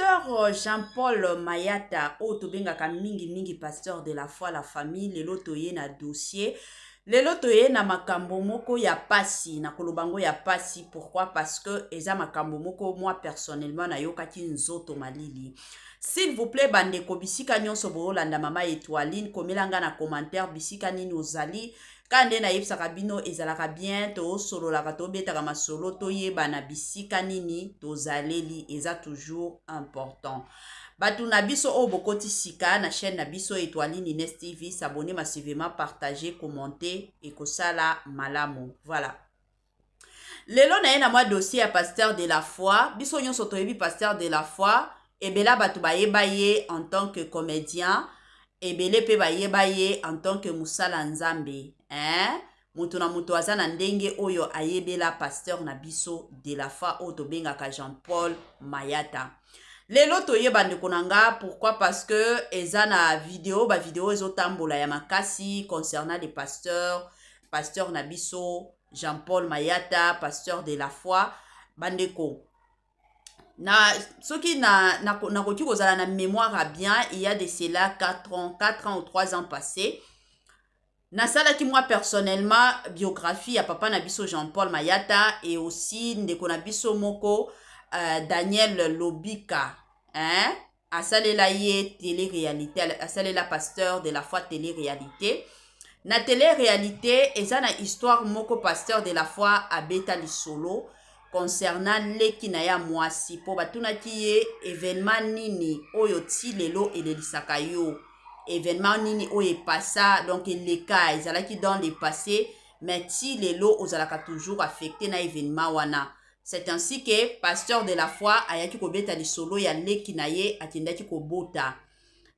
Pasteur Jean-Paul Mayata oyo tobengaka mingi mingi pasteur de la foi, la famille, lelo toye na dossier, lelo toye na makambo moko ya pasi. Nakoloba ngo ya pasi, pourquoi? Parce que eza makambo moko, moi personnellement nayokaki nzoto malili. S'il vous plaît, bandeko, bisika nyonso boolanda Mama Etoiline, komela nga na commentaire bisika nini ozali. Kaka nde nayebisaka bino, ezalaka bien tosololaka, tobetaka masolo, toyebana bisika nini tozaleli, eza toujours important. Bato na biso oyo bokoti sika na chaîne na biso Etoiline Ines TV, s'abonner massivement, partager, commenter, ekosala malamu. Voilà, lelo na ye na mwa dossier ya pasteur de la foi. Biso nyonso toyebi pasteur de la foi. Ebele bato bayeba ye en tant que comédien, ebele mpe bayeba ye en tant que mosala Nzambe, hein? Moto na moto aza na ndenge oyo ayebela pasteur na biso de la foi oyo tobengaka Jean Paul Mayata. Lelo toyeba, ndeko na nga, pourquoi? Parce que eza na video, bavideo ezotambola ya makasi concernant les pasteurs, pasteur na biso Jean-Paul Mayata, pasteur de la foi. Bandeko, na soki na nakoki kozala na mémoire ya bien, il y a de cela 4 ans, 4 ans ou 3 ans passé, nasalaki moi personnellement biographie ya papa na biso Jean-Paul Mayata et aussi ndeko na biso moko Daniel Lobika, hein? Asalela ye télé-réalité, asalela pasteur de la foi télé-réalité. Na télé-réalité eza na histoire moko, pasteur de la foi abeta lisolo concernant leki na ya mwasi, mpo batunaki ye événement nini oyo ti lelo elelisaka yo, événement nini oyo epasa, donc eleka, ezalaki dans le passé, mais ti lelo ozalaka toujours affecté na événement wana. C'est ainsi que pasteur de la foi ayaki kobeta lisolo ya leki na ye akendaki kobota.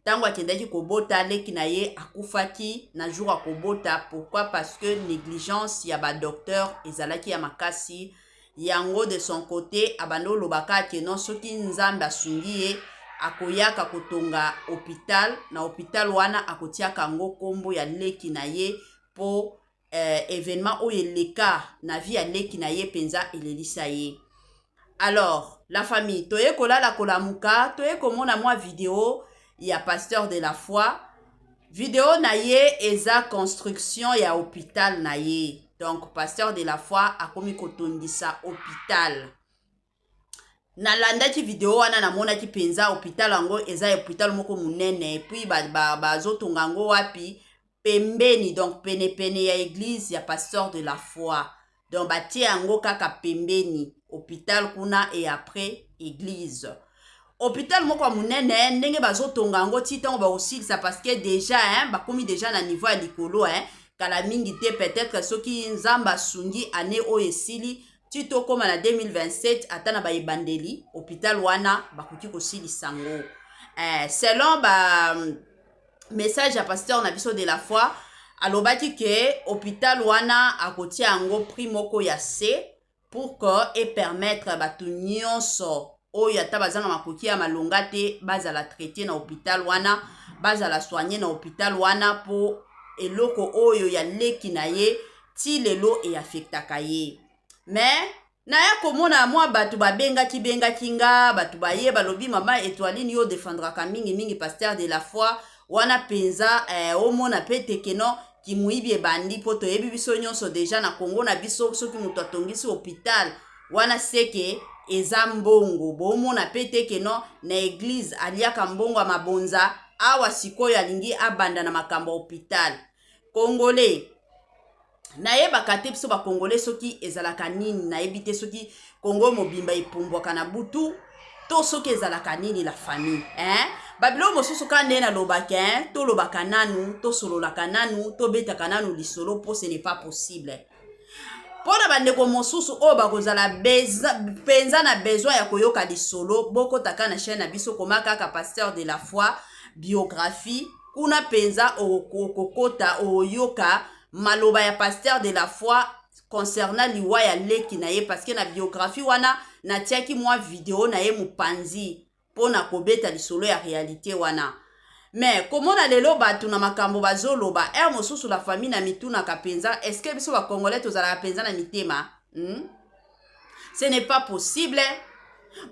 Ntango akendaki kobota, leki na ye akufaki na jour akobota. Pourquoi? Parce que négligence ya badocteur ezalaki ya makasi. Yango, de son côté, abandi olobaka ke non, soki Nzambe asungi ye, akoyaka kotonga hôpital. Na hôpital wana akotiaka yango nkombo ya leki na ye, mpo événement oyo eleka na vie ya leki na ye mpenza elelisa ye. Alors la famille, toye kolala, kolamuka, toye komona mwa video ya pasteur de la foi. Video na ye eza construction ya hôpital na ye. Donc pasteur de la foi akomi kotongisa hôpital. Nalandaki video wana, namonaki mpenza hôpital yango eza hôpital moko monene. Et puis bazotonga yango wapi? Pembeni, donc penepene ya église ya pasteur de la foi. Donc batie yango kaka pembeni hôpital kuna et après église, hôpital moko ya monene. Ndenge bazotonga yango ti ntango bakosilisa, parce que déjà, hein, bakomi déjà na niveau ya likolo, hein, kala mingi te, peut-être soki Nzambe asungi, année oyo esili ti tokóma na 2027, ata na baebandeli, hôpital wana bakoki kosilisa yango. Selon ba message ya pasteur na biso de la foi, alobaki ke hôpital wana akotia yango prix moko ya se pour que epermettre bato nyonso oyo ata baza na makoki ya malonga te bazala traité na hôpital wana, bazala soigné na hôpital wana, mpo eloko oyo ya leki na ye ti lelo eaffectaka ye. Mais naya komona mwa bato babengaki bengaki nga, bato baye balobi: "Mama Etoiline, yo défendraka mingimingi pasteur de la foi wana mpenza, omona mpe te ke non, kimuyibi ebandi?" Mpo toyebi biso nyonso déjà na Kongo na biso, soki moto atongisi hôpital wana, seke eza mbongo. Bomona mpe te ke non, na église aliaka mbongo ya mabonza. Awa sikoyo alingi abanda na makambo ya hôpital. Congolais, nayebaka te biso bacongolais soki ezalaka nini. Nayebi te soki Kongo mobimba epumbwaka na butu to soki ezalaka nini. La famille, hein? Babiloko mosusu kaka nde nalobaka, hein? Tolobaka nanu, tosololaka nanu, tobetaka nanu lisolo, mpo ce n'est pas possible. Mpo na bandeko mosusu oyo bakozala mpenza na besoin ya koyoka lisolo, bokotaka na chaîne na biso, koma kaka pasteur de la foi biographie. Kuna mpenza okokota, oyoka maloba ya pasteur de la foi concernant liwa ya leki na ye, parce que na biographie wana natiaki mwa video na ye mopanzi mpo na kobeta lisolo ya réalité wana. Mais komona lelo bato na makambo bazoloba, heure mosusu, la famille, na mitunaka mpenza: est-ce biso bacongolais tozalaka mpenza na mitema? Ce n'est pas possible.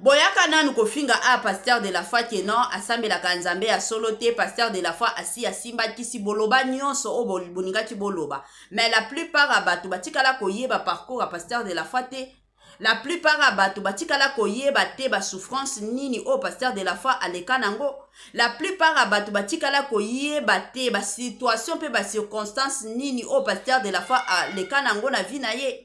Boyaka nanu kofinga a pasteur de la foi ke non, asambelaka Nzambe ya solo te. Pasteur de la foi asi asimba kisi. Boloba nyonso oyo bolingaki boloba, mais la plupart ya bato batikala koyeba parcours ya pasteur de la foi te. La plupart ya bato batikala koyeba te basouffrance nini oyo pasteur de la foi aleka nango. La plupart ya bato batikala koyeba te basituation mpe bacirconstance nini oyo pasteur de la foi aleka nango na vie na ye.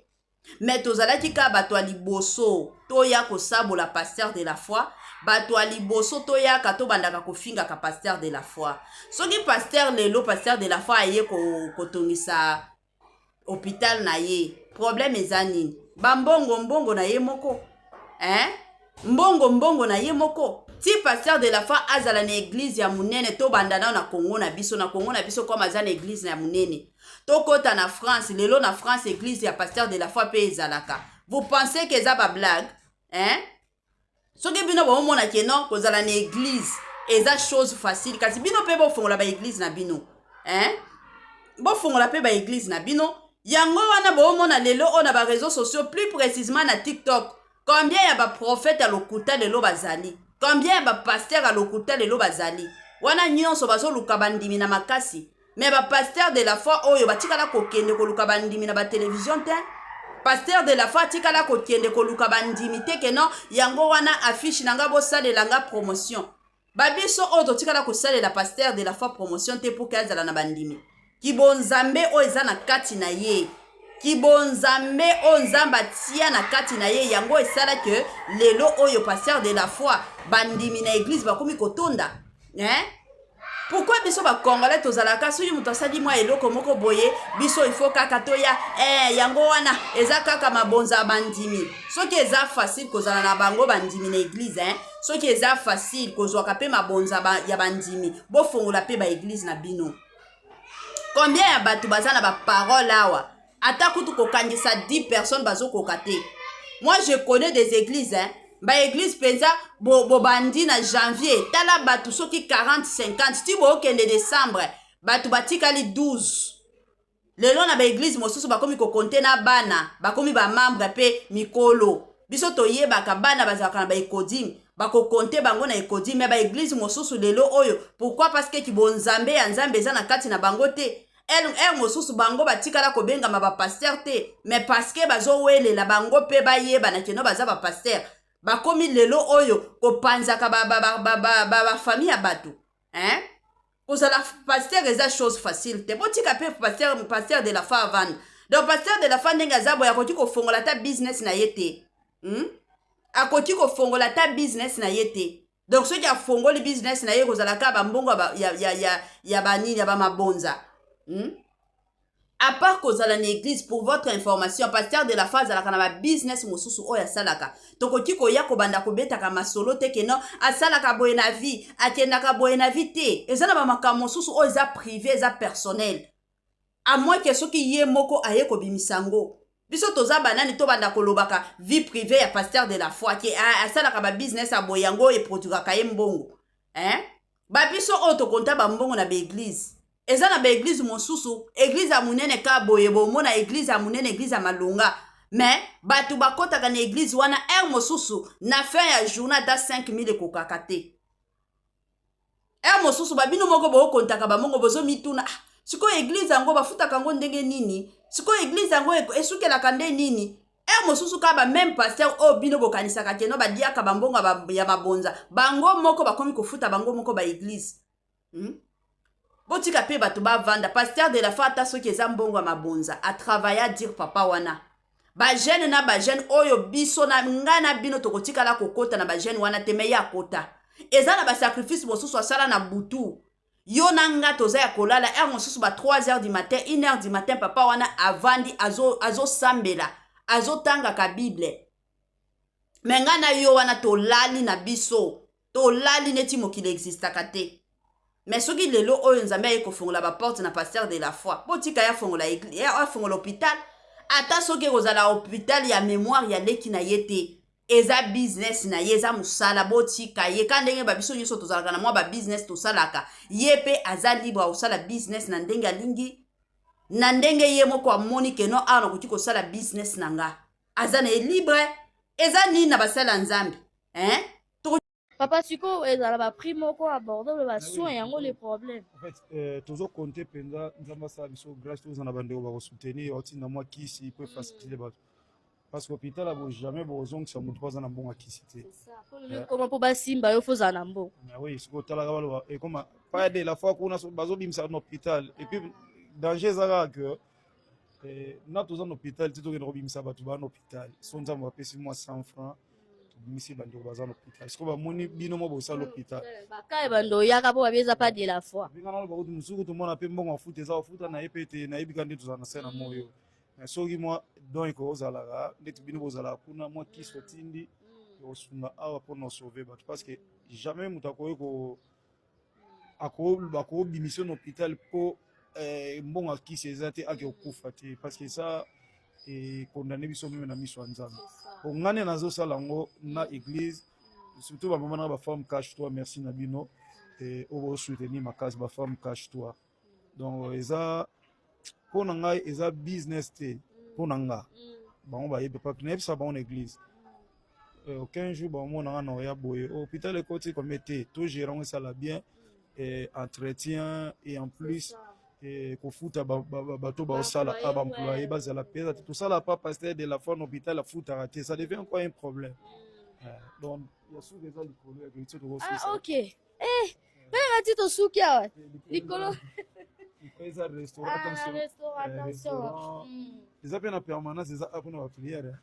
Mais tozalaki kaka bato ya liboso toya kosabola pasteur de la foi, bato ya liboso toyaka tobandaka kofingaka pasteur de la foi. Soki pasteur lelo, pasteur de la foi aye kotongisa hôpital na ye, problème eza nini? Bambongo, mbongo na ye moko, hein? Mbongo, mbongo na ye moko. Ti pasteur de la foi azala na église ya monene, tobanda nao na Kongo na biso. Na Kongo na biso, koma aza na église ya monene, tokɔta na France. Lelo na France, église ya pasteur de la foi mpe ezalaka. Vous pensez ke eza bablague, hein? Soki bino bomomona ke non, kozala na église eza chose facile, kasi bino mpe bofongola baéglise na bino, hein? Bofongola mpe baéglise na bino. Yango wana boomona lelo oyo na baréseaux sociaux, plus précisement na TikTok, combien ya baprophète ya lokuta lelo bazali, combien ya bapasteur ya lokuta lelo bazali wana. Nyonso bazoluka bandimi na makasi. Mais bapasteur de la foi oyo batikala kokende koluka bandimi na batelevizio te. Pasteur de la foi atikala kokende koluka bandimi te ke non, yango wana affiche na nga, bosalela nga promotion. Babiso oyo totikala kosalela pasteur de la foi promotion te mpo ke azala na bandimi. Kibonzambe oyo eza na kati na ye, kibonzambe oyo Nzambe atia na kati na ye, yango esala ke lelo oyo pasteur de la foi, bandimi na église bakomi kotonda, hein? Pourquoi biso bacongolais tozalaka, soki moto asali mwa eloko moko boye, biso ifo kaka toya yango wana eza kaka mabonza ya bandimi? Soki eza facile kozala na bango bandimi na église, hein? Soki eza facile kozwaka mpe mabonza ya bandimi, bofongola mpe baéglise na bino. Combien ya bato baza na baparole awa, ata kutu kokangisa 10 personnes bazokoka te? Moi, je connais des églises, hein? Baéglise mpenza bobandi bo na janvier, tala bato soki 40, 50, ti bookende décembre, bato batikali 12. Lelo na baéglise mosusu bakomi kokonte na bana, bakomi bamembre mpe mikolo. Biso toyebaka bana bazalaka na baecodim, bakokonte bango na ecodim. Mais baéglise mosusu lelo oyo, pourquoi? Parce que kibonzambe ya Nzambe eza na kati na bango te. Ere mosusu bango batikala kobengama bapasteur te, mais parce que bazowelela bango mpe bayebana keno baza bapasteur, bakomi lelo oyo kopanzaka bafamille ya bato, hein? Kozala pasteur eza chose facile te. Botika mpe pasteur de la foi avanda. Donc pasteur de la foi, ndenge aza boye, akoki kofongola ata business na ye te, Akoki kofongola ata business na ye te. Donc soki afongoli business na ye, kozala kaka bambongo ya banini, ya bamabonza, À part kozala na église, pour votre information, pasteur de la foi azalaka na babusiness mosusu oyo asalaka. Tokoki koya kobanda kobetaka masolo te ke non, asalaka boye na vie, akendaka boye na vie te. Eza na bamakambo mosusu oyo eza privé, eza personnel, à moins ke soki ye moko aye kobimisa yango. Biso toza banani tobanda kolobaka vie privée ya pasteur de la foi, ke asalaka babusiness ya boye, yango oyo eproduiraka ye mbongo, hein? Babiso oyo tokonta bambongo na baéglise, eza na baéglise mosusu, église ya monene ka boye, bomona église ya monene, église ya malonga, mais bato bakɔtaka na église wana, heure mosusu na fin ya journée ata 5000 ekokaka te. Heure mosusu babino moko bookontaka bamongo, bozomituna: ah, sikoyo église yango bafutaka yango ndenge nini? Sikoyo église yango esukelaka nde nini? Heure mosusu kaka bameme pasteur oyo bino bokanisaka keno badiaka bambongo ya mabonza, bango moko bakomi kofuta bango moko baéglise, Botika mpe bato bavanda. Pasteur de la foi, ata soki eza mbongo ya mabonza, atravailla dire papa wana. Bajeûne na bajeûne oyo biso na ngai na bino tokotikala kokota na bajeûne wana te, mais ye akota. Eza na basacrifice mosusu asala na butu. Yo na nga toza ya kolala, heure mosusu ba 3 heures du matin, 1 heure du matin, papa wana avandi, azosambela, azotangaka Bible. Mais ngai na yo wana tolali na biso, tolali neti mokili existaka te. Mais soki lelo oyo Nzambe aye kofongola baporte na pasteur de la foi, botika ye afongola, afongola hôpital. Ata soki ekozala hôpital ya mémoire ya leki na ye te, eza business na ye, eza mosala, botika ye. Ka ndenge babiso nyonso tozalaka na mwa babusiness tosalaka, ye mpe aza libre akosala business na ndenge alingi, na ndenge ye moko amoni keno awa nakoki kosala business na nga. Aza na ye libre. Eza nini na basala ya Nzambe? Hein? Papa, sikoyo ezala baprix moko abordable, basoin yango le problème. En fait, tozocompter mpenza Nzambe asala biso grâce, toza na bandeko bakosoutenir, otinda mwa kisi po efaciliter bato, parce que hôpital abo jamais bozongisa motu mpo aza na mbongo ya kisi te. Koma mpo basimba yo, fozala na mbongo. Mais oui, soki otalaka, baloba ekoma pas de la fois kuna bazobimisa na hôpital. Et puis danger eza kaka que na toza na hôpital te, tokende kobimisa bato baa na hôpital. So Nzambe bapesi mwa 100 francs, tobimisi bandeko baza na hôpital. Sikoyo bamoni bino mo bosala hôpital. Baka ebando oyaka mpo babi eza pas de la foi. Benga nano bakuti mosuku, tomona mpe mbongo afuta eza kofuta na ye mpe te. Nayebi ka nde tozala na se na moyo. Mais soki mwa don ekozalaka ndeti bino bozalaka kuna, mwa kisi otindi, ekosunga awa mpona osauver bato, parce que jamais moto akoki akobimisa na hôpital mpo mbongo ya kisi eza te, ake kokufa te, parce que ça econdamner biso même na miso ya Nzambe. Po nga nde nazosala yango na église, surtout bamama na bafemme cache toi, merci na bino oyo bosoutenir makasi bafemme cache toi. Donc eza mpo na ngai, eza business te mpo na nga. Bango bayebi papi, nayebisa bango na église aucun jour bamona nga na oya boye hôpital ekoti combien te. Togérer yango, esala bien, entretien et en plus kofuta bato baosala a baemployé bazala peza te. Tosala pa pasteur de la foi na hôpital afutaka te, ça devient encore un problème. Donc ya suki eza likolo ya culture. Ah, ok, mpenga ti tosuki awa likolo. Eza restaurant. Ah, attention. Restaurant, attention. Restaurant. Eza mpe na permanence, eza mpona baprière.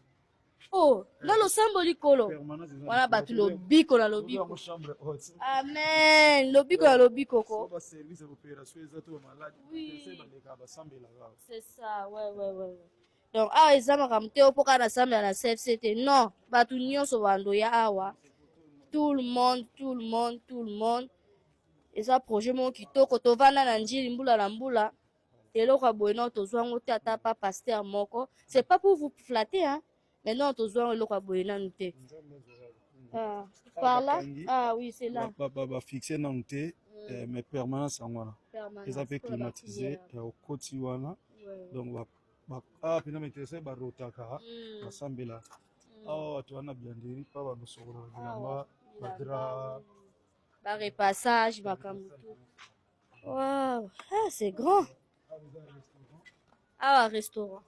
Oh, na losambo likolo. Permanence eza wana likolo. Bato lobiko na Tozo lobiko. yango chambre haute. Amen, lobiko na lobiko ko. So baservice ya opération eza to bamaladi balekaka, basambelaka. C'est ça, ouais. Donc awa eza makambo te mpo kaka nasambela na CFC te, non, bato nyonso bando ya awa, tout le monde, tout le monde, tout le monde. Eza projet moko kitoko. Tovanda na Njili mbula na mbula, eloko ya boye non tozwa yango te, ata pa pasteur moko. C'est pas pour vous flatter, hein, mais non, tozwa yango eloko ya boye nanu te. Ah, par là. Ah oui, c'est là. Bafixe nanu te, mais permanence yango wana eza mpe climatisé, okoti wana. Donc awa mpena maîtresse barotaka, basambela awa. Bato wana bianderi mpa balosokola bilamba, badra. Barepassage, makambo tout. Wow, ah, c'est grand. Awa restaurant.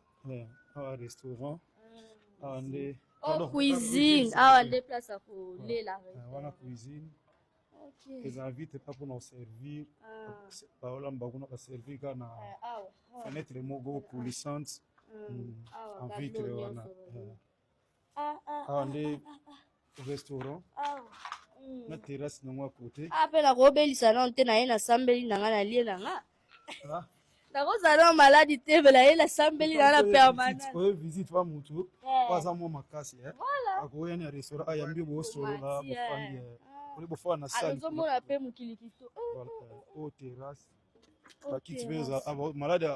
Awa restaurant, awa nde oh, cuisine. Awa nde place ya kolela. Wana cuisine eza vite pa mpona koservir. Baolamba kuna, baservir kaka na fenêtre moko coulissante en vitre wana. Awa nde restaurant na terrasse nango ya côté. Ah, mpe nakobelisa nano te, naye nasambeli na nga, nalie na nga, nakozala na maladi te, me naye nasambeli na na permanence. Oye visite pa mutu oyo aza mwa makasi, akoya na restaurant, ayambi, bosolola, bofandi oli, bofanda na salle. Ozomona mpe mokili kitoko. Oyo terrasse, bakiti mpe eza. Malade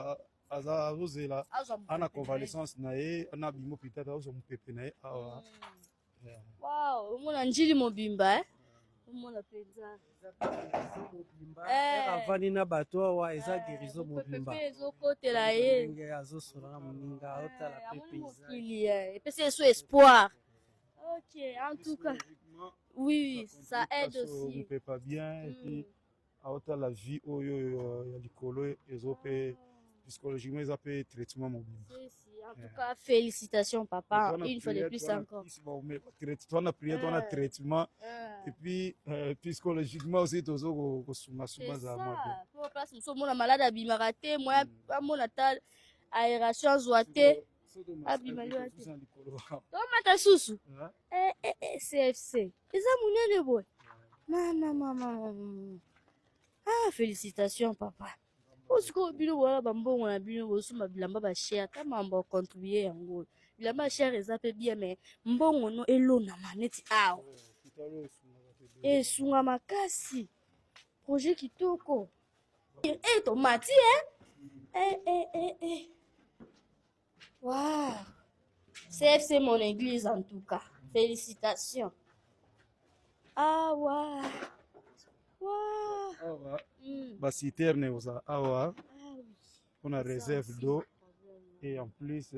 aza azozela ana convalescence na ye, ana bima hôpital, azozwa mopepe na ye awa. Wow, omona Njili mobimba, omona mpenza. Avandi na bato awa, eza guérison mobimba. Pepe ezokotela ye. Ndenge azosola na moninga, aotala mpe paysage. Mokili epesi eso espoir. Ok, en tout cas, oui, ça aide aussi. Mopepa bien, et puis aotala vie oyo ya likolo, ezo mpe psychologiquement eza mpe traitement mobimba. En tout cas, félicitations papa, une fois de plus encore. Towana prière, towana traitement, et puis psychologiquement aussi tozo kosungasunga zala mwa bien. Po place mosusu omona malade abimaka te, moya amona ta aération azwa te, abima liwa te. Tomata susu. CFC eza monene boye, mama mama. Ah, félicitations papa. O sikoyo bino boyala bambongo na bino, bosomba bilamba bacher, ta mambo acontribue yango. Bilamba ya cher eza mpe bien, mais mbongo no elonama neti awa esunga makasi. Projet kitoko. E tomati e e e e. Wow, CFC mon église, en tout cas félicitations. Ah wow, wow. Awa baciterne kozala awa mpona réserve d'eau et en plus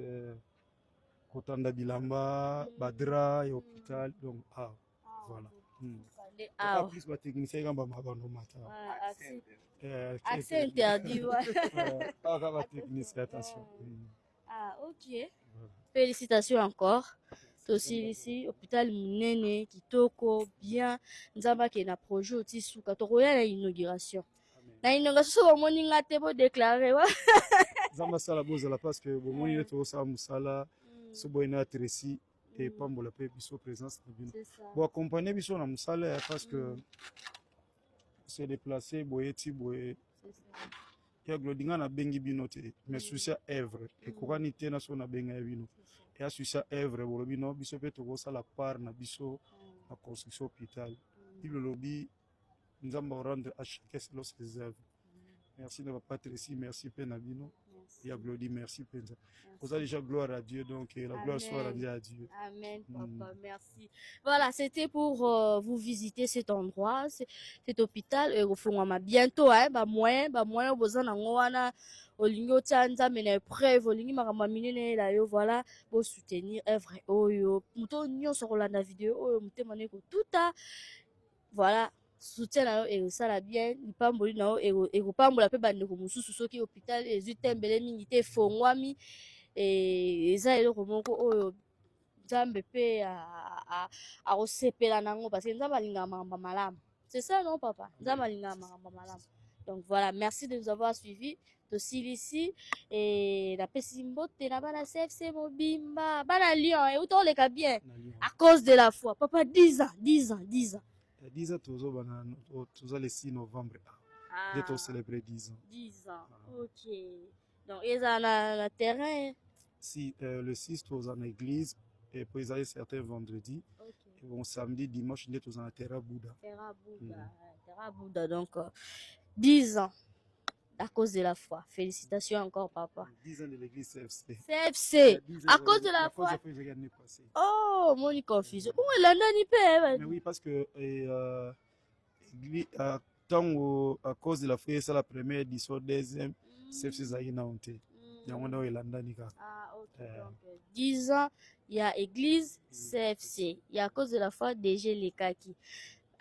kotanda bilamba, badra ya hôpital. Donc awa Voilà. Ah, plus ba technicien kamba mabando mata. Accès interdit. Ah, ba technicien attention. Ah, ok. Félicitations encore. Tosilisi hôpital monene kitoko bien. Nzambe akende na projet oti suka, tokoya na inauguration. Na inauguration soki bomoni nga te, bodéclarer. Nzambe asala bozala, parce que bomoni nde tozosala mosala so boye na Tracy, epambola mpe biso présence na bino, boaccompagne biso na mosala ya, parce que se déplacer boye ti boye ya Glodi, nga nabengi bino te, mais souci ya œuvre ekokani te na so nabenga ya bino, eya souci ya œuvre. Bolobi no, biso mpe tokosala part na biso na construction hôpital. Bible elobi Nzambe arendre à chacun selon ses œuvres. Merci na papa Tracy, merci mpe na bino ya Glodi, merci mpenza. Oza déjà gloire à Dieu, donc la gloire soit rendue à Dieu. Amen, papa, merci. Voilà, c'était pour vous visiter cet endroit, cet hôpital. Et au bientôt, hein, ba moyen, besoin nango wana, olingi otia Nzambe na épreuve, olingi makambo ya minene eyela yo, voilà, bosoutenir œuvre oyo. Moto nyonso kolanda video oyo, motema na ekotuta. Voilà, soutien na yo ekosala bien, lipamboli na yo ekopambola mpe bandeko mosusu. Soki hôpital ezwi tembele mingi te, efongwami, eza eloko moko oyo Nzambe mpe akosepela nango, parce que Nzambe alingaka makambo ya malamu. C'est ça, non, papa? Nzambe alingaka makambo ya malamu. Donc voilà, merci de nous avoir suivis. Tosilisi e napesi mbote na bana CFC mobimba, bana Lyon euta oleka bien à cause de la foi. Papa, 10 ans, 10 ans, 10 ans. 10 ans, tozobana, toza le 6 novembre nde tocélébrer 10 ans. 10 ans, ok. Donc ezala na terrain? Si le 6 toza na église et puis ezali certain vendredi, okay. Et bon, samedi, dimanche nde toza na terrain Bouddha. Terrain Bouddha, terrain Bouddha. Donc 10 ans à cause de la foi. Félicitations encore, papa. 10 ans de l'église CFC. CFC, à cause de la foi. Oh, mon confusion. Où est la Mais oui, parce que ntango à cause de la foi esala première édition, deuxième, CFC ezalaki nano te, yango nde oyo elandani kaka. Ah, ok. Donc, 10 ans, il y a église CFC. Il y a à cause de la foi DG Lekaki.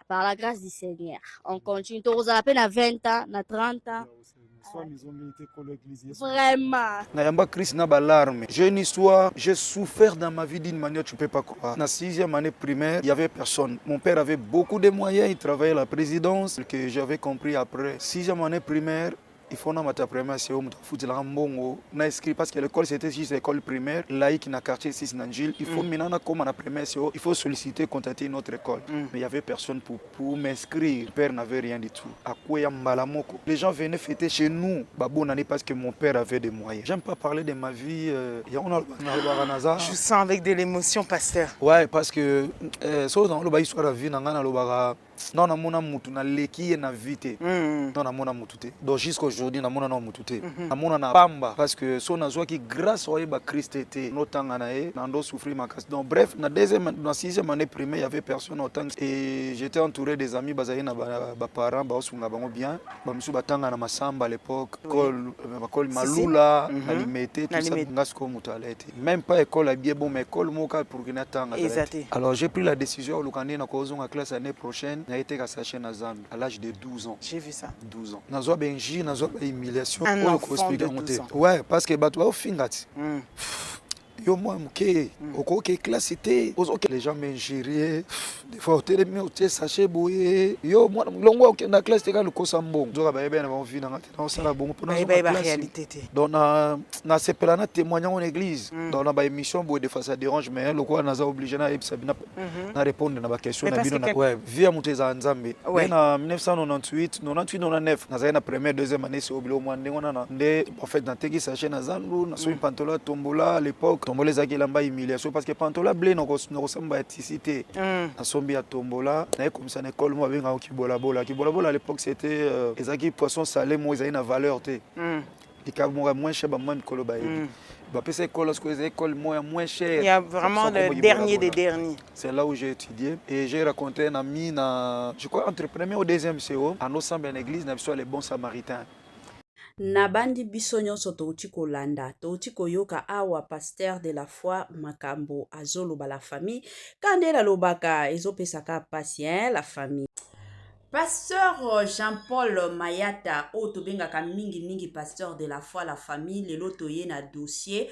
Par la grâce du Seigneur. On continue. Tu as peine à 20 ans, à 30 ans. Vraiment. Nayamba Christ na balarme. J'ai une histoire, j'ai souffert dans ma vie d'une manière que tu peux pas croire. Na sixième année primaire, il y avait personne. Mon père avait beaucoup de moyens, il travaillait à la présidence, que j'avais compris après. Sixième année primaire, il faut namata première CO, moto afutelaka mbongo na inscrit, parce que l'école, c'était juste école primaire laïque na quartier 6 na Njili. Il faut maintenant nakoma na première CO, il faut solliciter, contacter une autre école, mais il y avait personne pour m'inscrire. Père n'avait rien du tout. Akweya mbala moko, les gens venaient fêter chez nous ba bonne année parce que mon père avait des moyens. J'aime pas parler de ma vie, yango nalobaka naza Je sens avec de l'émotion, pasteur. Ouais, parce que so naloba histoire ya vie na ngai, nalobaka non, namona mutu naleki ye na vie te. Non, namona mutu te. Donc jusqu'aujourd'hui namona na mutu te, namona na pamba, parce que so nazwaki grâce oyeba Christ te, notanga na ye nando souffrir makasi. Donc bref, na deuxième, na sixième année primaire, il y avait personne autant et j'étais entouré des amis bazali na baparents baosunga bango bien, bamisusu batanga na Masamba à l'époque, école bakole Malula na Limete, tout ça. Nga sikoyo moto ala te, même pas école ya bien, bon, mais école moko pour que natanga. Alors j'ai pris la décision oluka nde nakozonga classe année prochaine. Naye teka sachet na zandu à l'âge de 12 ans. J'ai vu ça. 12 ans, nazwa bainjure, nazwa bahumiliation oyo koexpliquer yango te. Ouais, parce que bato baofinga ti yo mwa moke okoki classe te, ozoke, les gens m'injurier des fois, otelemi otie sachet boye, yo mwana longo okenda classe te, kaka lokosa mbongo. Nzoka bayebi na bango vie nanga te, naosala bongo mpona réalité te. Donc nasepela na témoigne yango na église, donc na baémission boye. Des fois ça dérange, mais lokola naza obligé nayebisa bino, na répondre na baquestion na bino. Ouais, vie ya moto ezala Nzambe. Nde na 1998, 98, 99, nazali na première, deuxième année CO, bilo mwa ndenge wana nde en fait nateki sachet na zandu, nasomi pantalon ya tombola. À l'époque tombola ezalaki elamba humiliation, parce que pantalon bleu nakosamba ya tisi te. Nasombi ya tombola, nayekomisa na école mo babengaka Kibolabola. Kibolabola à l'époque, c'était ezalaki poisson salé moko ezali na valeur te, likambo moko ya moins cher, bamwa mikolo bayebi bapesa école sikoyo eza école moko ya moins cher. Il y a vraiment le dernier des derniers. C'est là où j'ai étudié et j'ai rencontré un ami na, je crois, entre premier ou deuxième CO, en ensemble en église na biso, les bons samaritains. Nabandi biso nyonso touti kolanda, touti koyoka awa pasteur de la foi makambo azoloba la famille. Ka nde nalobaka ezopesaka pasi hein, la famille. Pasteur Jean-Paul Mayata oyo tobengaka mingi mingi pasteur de la foi la famille, lelo toye na dossier,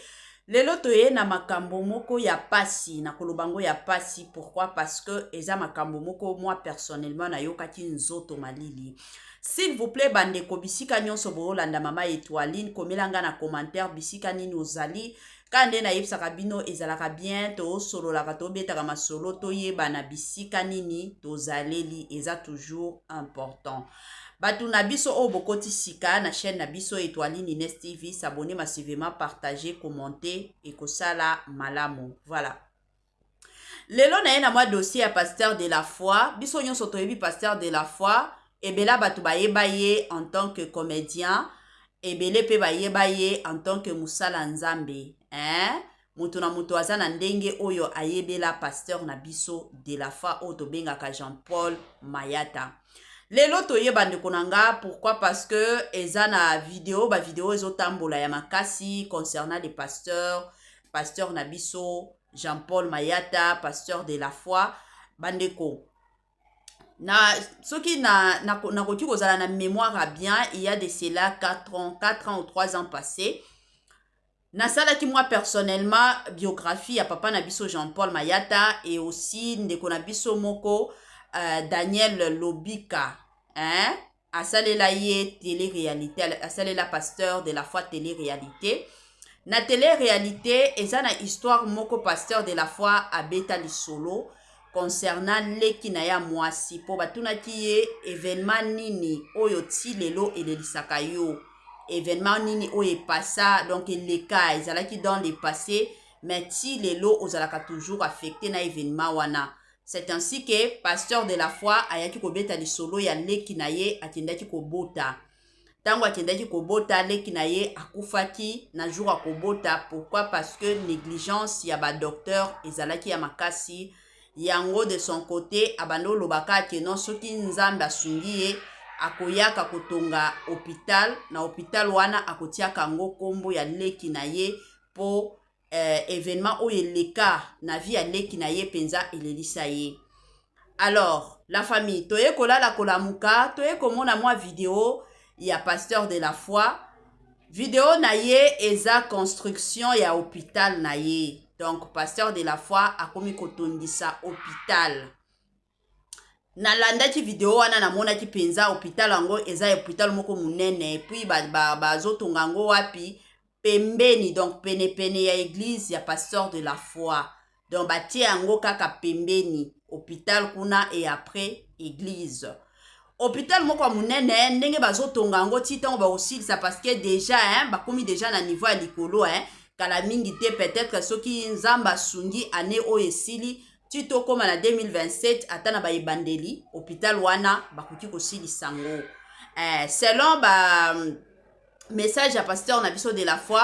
lelo toye na makambo moko ya pasi. Nakoloba yango ya pasi pourquoi? Parce que eza makambo moko moi personnellement nayokaki nzoto malili. S'il vous plaît bandeko, bisika nyonso boolanda mama Etoiline, komela nga na commentaire bisika nini ozali. Ka nde nayebisaka bino, ezalaka bien tosololaka, tobetaka masolo, toyebana bisika nini tozaleli, eza toujours important. Bato na biso oyo bokoti sika na chaîne na biso Etoiline Ines TV, s'abonner massivement, partager, commenter, ekosala malamu. Voilà, lelo na ye na mwa dossier ya pasteur de la foi. Biso nyonso toyebi pasteur de la foi, ebele bato bayeba ye en tant que comédien, ebele mpe bayeba ye en tant que mosala Nzambe, hein? Moto na moto aza na ndenge oyo ayebela pasteur na biso de la foi oyo tobengaka Jean Paul Mayata. Lelo toyeba ndeko na nga pourquoi? Parce que eza na video, bavideo ezotambola ya makasi concernant les pasteurs, pasteur na biso Jean-Paul Mayata, pasteur de la foi. Bandeko, na soki na nakoki kozala na mémoire ya bien, il y a de cela 4 ans, 4 ans ou 3 ans passé, nasalaki moi personnellement biographie ya papa na biso Jean-Paul Mayata et aussi ndeko na biso moko Daniel Lobika, hein? Asalela ye télé-réalité, asalela pasteur de la foi télé-réalité. Na télé-réalité eza na histoire moko pasteur de la foi abeta lisolo concernant leki na ya mwasi, mpo batunaki ye événement nini oyo ti lelo elelisaka yo, événement nini oyo epasa, donc eleka, ezalaki dans le passé, mais ti lelo ozalaka toujours affecté na événement wana. C'est ainsi que pasteur de la foi ayaki kobeta lisolo ya leki na ye akendaki kobota. Ntango akendaki kobota, leki na ye akufaki na jour akobota. Pourquoi? Parce que négligence ya badocteur ezalaki ya makasi. Yango de son côté abandi olobaka ke non, soki Nzambe asungi ye, akoyaka kotonga hôpital. Na hôpital wana akotiaka yango nkombo ya leki na ye, mpo événement oyo eleka na vie ya leki na ye mpenza elelisa ye. Alors la famille, toye kolala kolamuka, toye komona mwa video ya pasteur de la foi. Video na ye eza construction ya hôpital na ye. Donc pasteur de la foi akomi kotongisa hôpital. Nalandaki video wana, namonaki mpenza hôpital yango eza hôpital moko monene. Et puis bazotonga ba, yango wapi? Pembeni, donc penepene ya église ya pasteur de la foi. Donc batie yango kaka pembeni hôpital kuna et après église, hôpital moko ya monene. Ndenge bazotonga yango ti ntango bakosilisa, parce que déjà, hein, bakomi déjà na niveau ya likolo, hein, kala mingi te, peut-être soki Nzambe asungi, année oyo esili ti tokóma na 2027, ata na baebandeli, hôpital wana bakoki kosilisa yango. Selon ba message ya pasteur na biso de la foi,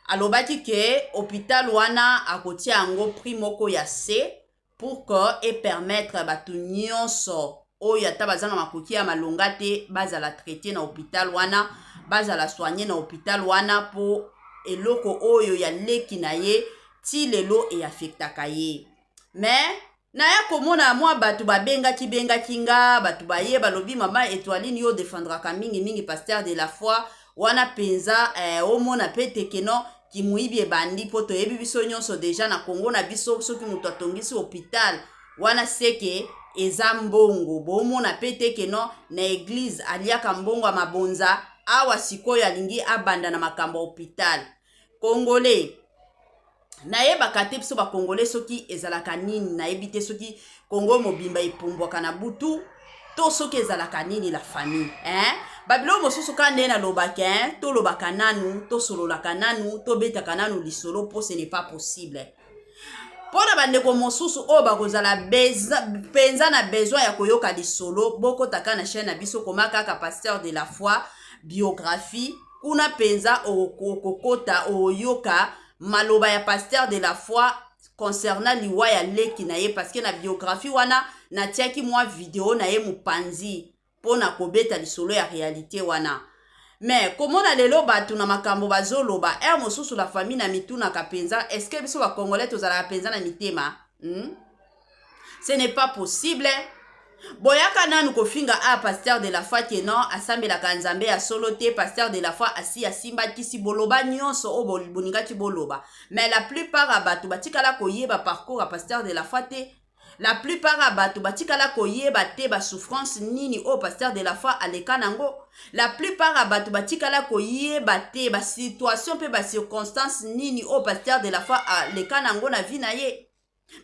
alobaki ke hôpital wana akotia yango prix moko ya se pour que epermettre bato nyonso oyo ata baza na makoki ya malonga te bazala traité na hôpital wana, bazala soigné na hôpital wana, mpo eloko oyo ya leki na ye ti lelo eaffectaka ye. Mais naya komona mwa bato babengaki bengaki nga, bato baye balobi: "Mama Etoiline, yo défendraka mingimingi pasteur de la foi wana mpenza, omona mpe te ke non, kimuyibi ebandi?" Mpo toyebi biso nyonso déjà na Kongo na biso, soki moto atongisi hôpital wana, seke eza mbongo. Bomona mpe te ke non, na église aliaka mbongo ya mabonza, awa sikoyo alingi abanda na makambo ya hôpital. Congolais, nayebaka te biso bakongolais soki ezalaka nini. Nayebi te soki Kongo mobimba epumbwaka na butu to soki ezalaka nini, la famille, hein? Babiloko mosusu kaka nde nalobaka, hein? Tolobaka nanu, tosololaka nanu, tobetaka nanu lisolo, mpo ce n'est pas possible. Mpo na bandeko mosusu oyo bakozala mpenza na besoin ya koyoka lisolo, bokotaka na chaîne na biso, koma kaka pasteur de la foi biographie. Kuna mpenza okokota, oyoka maloba ya pasteur de la foi concernant liwa ya leki na ye, parce que na biographie wana natiaki mwa video na ye mopanzi mpo na kobeta lisolo ya réalité wana. Mais komona lelo bato na makambo bazoloba, heure mosusu la famille na mitunaka mpenza, est ce que biso bacongolais tozalaka mpenza na mitema? Ce n'est pas possible. Boyaka nanu kofinga a pasteur de la foi ke non, asambelaka Nzambe ya solo te, pasteur de la foi asi asimba kisi, boloba nyonso oyo bolingaki boloba. Mais la plupart ya bato batikala koyeba parcours ya pasteur de la foi te. La plupart ya bato batikala koyeba te basouffrance nini oyo pasteur de la foi aleka nango. La plupart ya bato batikala koyeba te basituation mpe bacirconstance nini oyo pasteur de la foi aleka nango na vie na ye.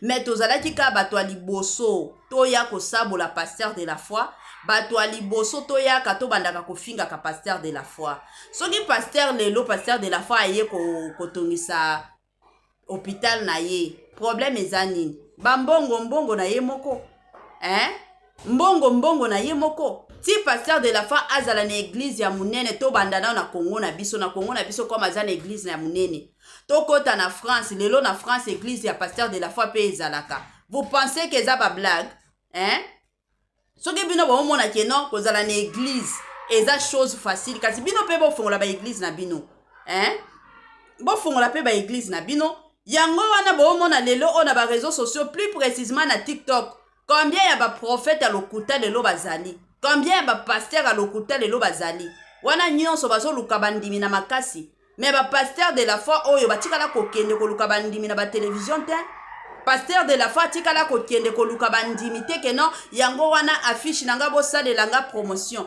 Mais tozalaki kaka bato ya liboso toya kosabola pasteur de la foi, bato ya liboso toyaka tobandaka kofingaka pasteur de la foi. Soki pasteur lelo, pasteur de la foi aye kotongisa hôpital na ye, problème eza nini? Bambongo mbongo na ye moko, hein? Mbongo mbongo na ye moko. Ti pasteur de la foi azala na église ya monene, tobanda nao na Kongo na biso, na Kongo na biso, comme aza na église ya monene, tokɔta na France. Lelo na France, église ya pasteur de la foi mpe ezalaka. Vous pensez ke eza bablague, hein? Soki bino bomomona ke non, kozala na église eza chose facile, kasi bino mpe bofongola baéglise na bino, hein? Bofongola mpe baéglise na bino. Yango wana boomona lelo oyo na baréseaux sociaux, plus précisement na TikTok, combien ya baprophète ya lokuta lelo bazali, combien ya bapasteur ya lokuta lelo bazali wana. Nyonso bazoluka bandimi na makasi. Mais bapasteur de la foi oyo batikala kokende koluka bandimi na batelevizio te. Pasteur de la foi atikala kokende koluka bandimi te ke non, yango wana affiche na nga, bosalela nga promotion.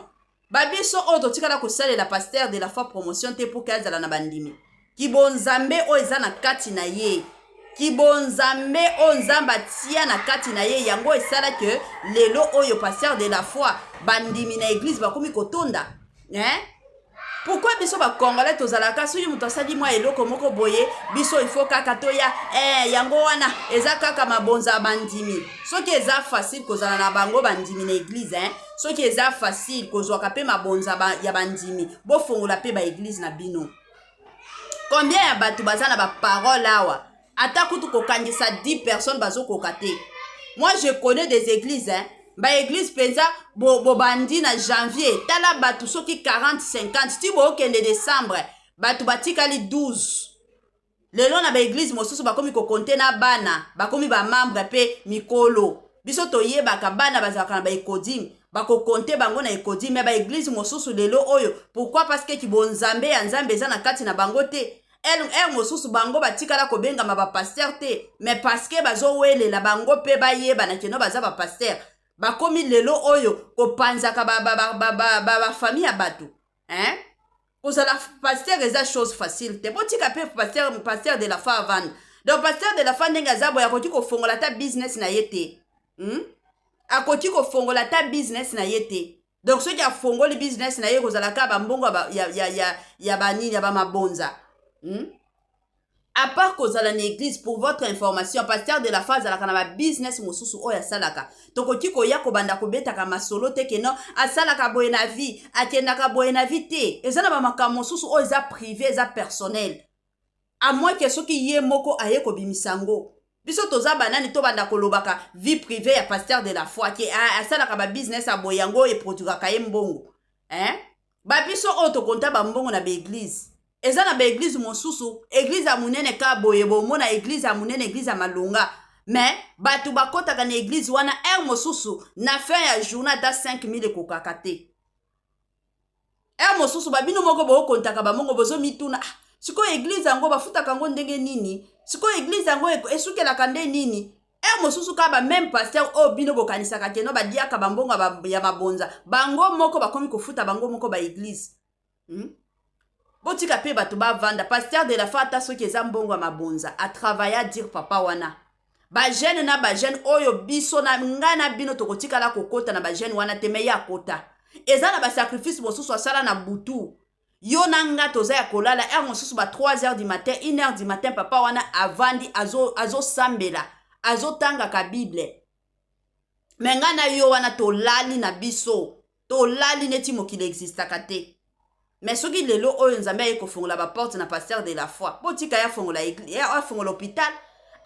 Babiso oyo totikala kosalela pasteur de la foi promotion te mpo ke azala na bandimi. Kibonzambe oyo eza na kati na ye, kibonzambe oyo Nzambe atia na kati na ye, yango esala ke lelo oyo pasteur de la foi, bandimi na église bakomi kotonda, hein? Pourquoi biso bacongolais tozalaka, soki moto asali mwa eloko moko boye, biso ifo kaka toya yango wana eza kaka mabonza ya bandimi? Soki eza facile kozala na bango bandimi na église, hein? Soki eza facile kozwaka mpe mabonza ya bandimi, bofongola mpe baéglise na bino. Combien ya bato baza na baparole awa, ata kutu kokangisa 10 personnes bazokoka te? Moi, je connais des églises, hein? Baéglise mpenza bobandi bo na janvier, tala bato soki 40, 50, ti bookende décembre, bato batikali 12. Lelo na baéglise mosusu bakomi kokonte na bana, bakomi bamembre mpe mikolo. Biso toyebaka bana bazalaka na baecodim, bakokonte bango na ecodim. Mais baéglise mosusu lelo oyo, pourquoi? Parce que kibonzambe ya Nzambe eza na kati na bango te. Heure mosusu bango batikala kobengama bapasteur te, mais parce que bazowelela bango mpe bayebana keno baza bapasteur, bakomi lelo oyo kopanzaka bafamille ya bato, hein? Kozala pasteur eza chose facile te. Botika mpe pasteur de la foi avanda. Donc pasteur de la foi, ndenge aza boye, akoki kofongola ata business na ye te? Akoki kofongola ata business na ye te. Donc soki afongoli business na ye, kozala kaka bambongo ya banini, ya bamabonza? À part kozala na église, pour votre information, pasteur de la foi azalaka na babusiness mosusu oyo asalaka. Tokoki koya kobanda kobetaka masolo te ke non, asalaka boye na vie, akendaka boye na vie te. Eza na bamakambo mosusu oyo eza privé, eza personnel, à moins ke soki ye moko aye kobimisa yango. Biso toza banani tobanda kolobaka vie privée ya pasteur de la foi, ke asalaka babusiness ya boye, yango oyo eproduiraka ye mbongo, hein? Babiso oyo tokonta bambongo na baéglise, eza na baéglise mosusu, église ya monene ka boye, bomona église ya monene, église ya malonga, mais bato bakɔtaka na église wana, heure mosusu na fin ya journée ata 5000 ekokaka te. Heure mosusu babino moko bookontaka bamongo, bozomituna: ah, sikoyo église yango bafutaka yango ndenge nini? Sikoyo église yango esukelaka nde nini? Heure mosusu kaka bameme pasteur oyo bino bokanisaka keno badiaka bambongo ya mabonza, bango moko bakomi kofuta bango moko baéglise? Botika mpe bato bavanda. Pasteur de la foi, ata soki eza mbongo ya mabonza, atravailla dire papa wana bajeûne na bajeûne oyo biso na ngai na bino tokotikala kokota na bajeûne wana te. Mais ye akota, eza na basacrifice mosusu asala na butu. Yo na nga toza ya kolala, heure mosusu ba 3 heures du matin, 1 heure du matin, papa wana avandi, azosambela, azotangaka Bible. Mais ngai na yo wana tolali na biso, tolali neti mokili existaka te. Mais soki lelo oyo Nzambe aye kofongola baporte na pasteur de la foi, botika ye afongola, afongola hôpital,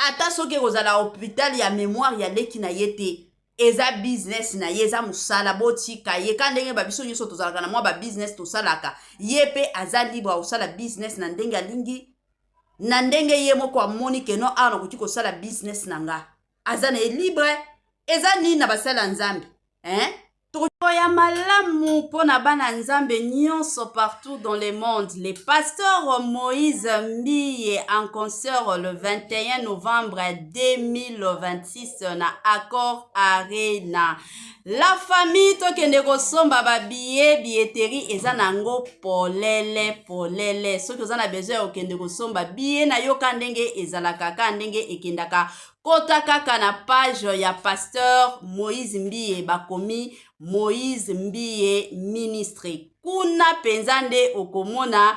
ata soki ekozala hôpital ya mémoire ya leki na ye te. Eza business na ye, eza mosala, botika ye. Ka ndenge ba biso nyonso tozalaka na mwa ba business tosalaka, ye mpe aza libre akosala business na ndenge alingi, na ndenge ye moko amoni ke non, awa nakoki kosala business na nga, aza na ye libre. Eza nini na basali ya Nzambe, hein? Ya malamu mpo na bana Nzambe nyonso partout dans le monde. Le pasteur Moïse Mbiye en concert le 21 novembre 2026 na Accor Arena. La famille, tokende kosomba babillet, billetterie eza nango polele polele. Soki oza na besoin ya kokende kosomba billet na yo, ka ndenge ezalaka, ka ndenge ekendaka, kota kaka na page ya pasteur Moïse Mbiye, bakomi Moïse Mbiye Ministre. Kuna mpenza nde okomona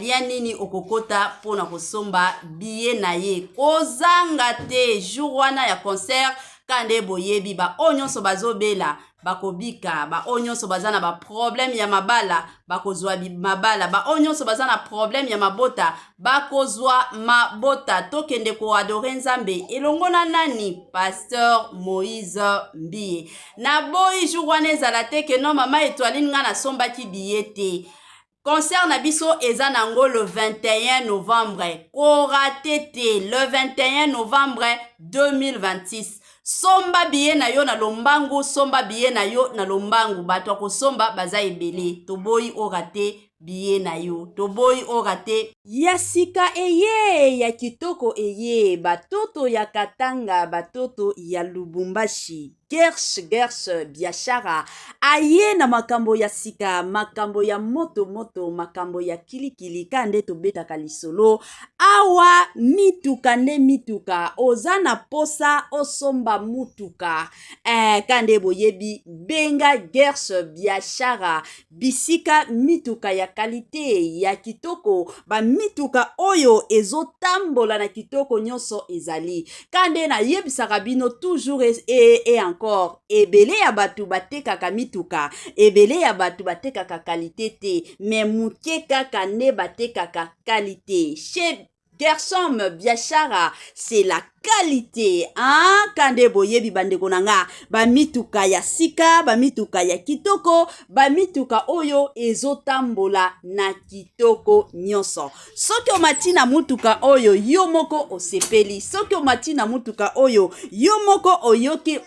lien nini okokota mpona kosomba billet na ye. Kozanga te jour wana ya concert. Ka nde boyebi, baoyo nyonso bazobela bakobika, baoyo nyonso baza na baproblème ya mabala bakozwa mabala, baoyo nyonso baza na problème ya mabota bakozwa mabota. Tokende koadorer Nzambe elongo na nani? Pasteur Moïse Mbiye. Naboyi jour wana ezala te ke non, mama Etoiline, nga nasombaki billet te. Concert na biso eza nango le 21 novembre, korater te. Le 21 novembre 2026, somba billet na yo na lombangu, somba billet na yo na lombangu. Bato ya kosomba baza ebele. Toboyi orater billet na yo, toboyi orater. Ya sika eye, ya kitoko eye, batoto ya Katanga, batoto ya Lubumbashi, Gersh Gersh Biashara aye na makambo ya sika, makambo ya moto moto, makambo ya kilikili. Ka nde tobetaka lisolo awa, mituka nde mituka. Oza na posa osomba mutuka, ka nde boyebi, benga Gersh Biashara, bisika mituka ya qualité, ya kitoko, bamituka oyo ezotambola na kitoko nyonso ezali. Ka nde nayebisaka bino toujours et encore, ebele ya bato batekaka mituka, ebele ya bato batekaka qualité te, mais moke kaka nde batekaka qualité. Chez Gersom Biashara, c'est la qualité, hein? Kande boyebi, bandeko na nga, bamituka ya sika, bamituka ya kitoko, bamituka oyo ezotambola na kitoko nyonso. Soki omati na mutuka oyo, yo moko osepeli. Soki omati na mutuka oyo, yo moko oyoki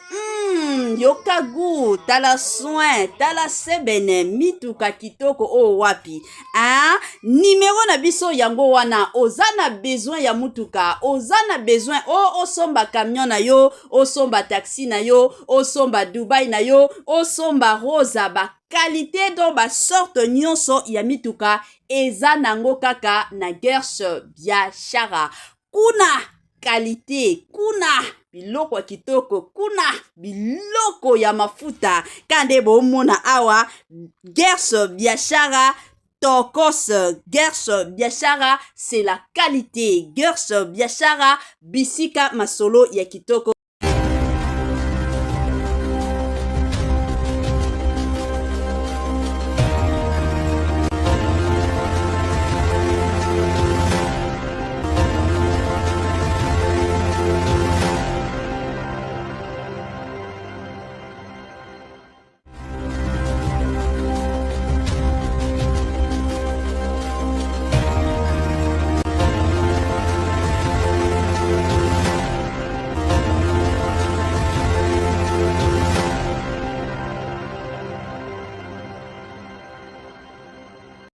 yoka gu, tala soin, tala sebene, mituka kitoko oyo wapi, hein? Nimero na biso yango wana. Oza na besoin ya mutuka, oza na besoin o osomba camion na yo, osomba taxi na yo, osomba Dubai na yo, osomba Rosa, baqualité, donc basorte nyonso ya mituka eza nango kaka na Gersh Biashara. Kuna qualité, kuna biloko ya kitoko, kuna biloko ya mafuta. Ka nde bomona awa, Gersh Biashara tokos. Gersh Biashara, c'est la qualité. Gersh Biashara, bisika masolo ya kitoko.